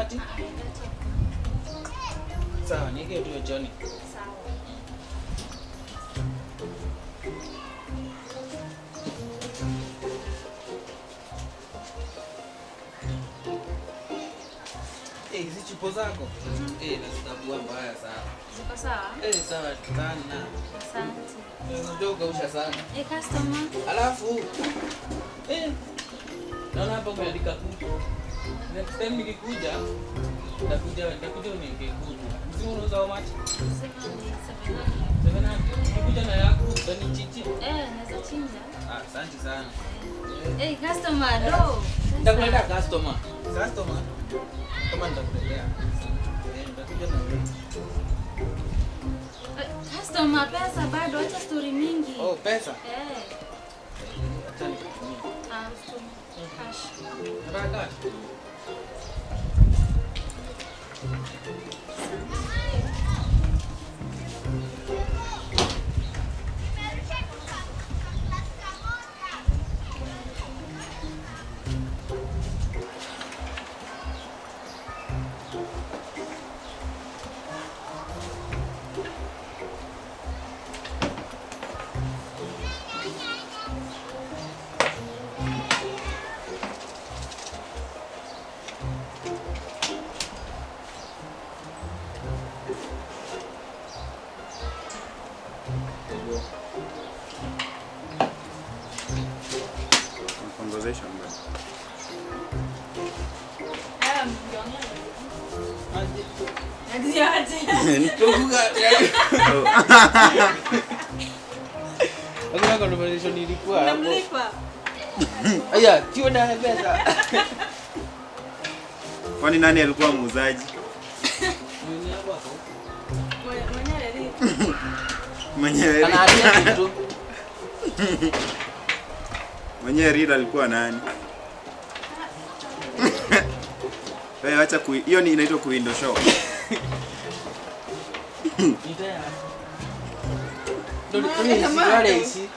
30? Sawa, niweke tu hiyo Johnny. Sawa. Eh, hizi chipo zako? Eh, nazikagua mbaya sana. Ziko sawa? Eh, sawa sana. Asante. Unajua ukausha sana. Eh, customer. Alafu naona hapa umeandika kuku. Next time nikikuja nitakuja uniwekee kuku. Mzimu unauza how much? Mzima ni 700. 700. Nikikuja na yako utanichichi. Eh, naweza chinja. Ah, asante sana. Eh, customer, do. Nitakuletea customer. Customer. Kama nitakuletea. Eh, nitakuja na wewe. Eh, customer, pesa bado, acha story mingi. Oh, pesa. Eh, Eh, acha nikutumie. ah, usitumie. Cash. Nataka cash. Conversation bro. Eh, mkiongea. Aje. Aje, aje. Tukuga. Hakuna conversation ilikuwa hapo. Unamlipa. Aya, tio na pesa. Kwani nani alikuwa muuzaji? Mwenye hapo hapo. Mwenyewe alilipa. Mwenyewe Ana hadithi tu. mwenyewe real alikuwa nani? Wewe acha kui hiyo ni inaitwa kuindo show. Nitaya. Ndio ndio wale ici.